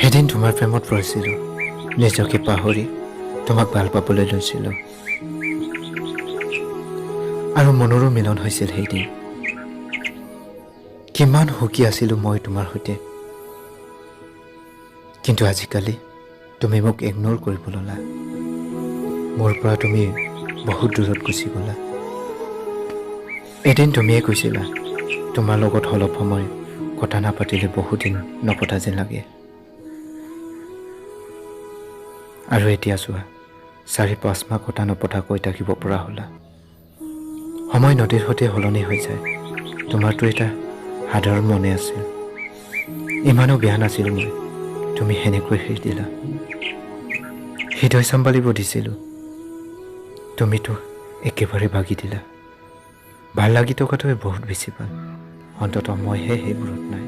এদিন তোমাৰ প্ৰেমত পৰিছিলোঁ, নিজকে পাহৰি তোমাক ভাল পাবলৈ লৈছিলোঁ আৰু মনৰো মিলন হৈছিল সেইদিন। কিমান সুখী আছিলোঁ মই তোমাৰ সৈতে। কিন্তু আজিকালি তুমি মোক ইগন'ৰ কৰিব ল'লা। মোৰ পৰা তুমি বহুত দূৰত গুচি গ'লা। এদিন তুমিয়ে কৈছিলা, তোমাৰ লগত অলপ সময় কথা নাপাতিলে বহুদিন নপতা যেন লাগে। আৰু এতিয়া চোৱা, 4-5 মাহ কথা নপতাকৈ থাকিব পৰা হ'লা। সময় নদীৰ সৈতে সলনি হৈ যায়। তোমাৰতো এটা সাধাৰণ মনে আছিল, ইমানো বেয়া নাছিলোঁ মই। তুমি সেনেকৈ এৰি দিলা। হৃদয় চম্ভালিব দিছিলোঁ, তুমিতো একেবাৰে ভাগি দিলা। ভাল লাগি থকাটোৱে বহুত বেছি ভাল। অন্ততঃ মইহে সেইবোৰত নাই।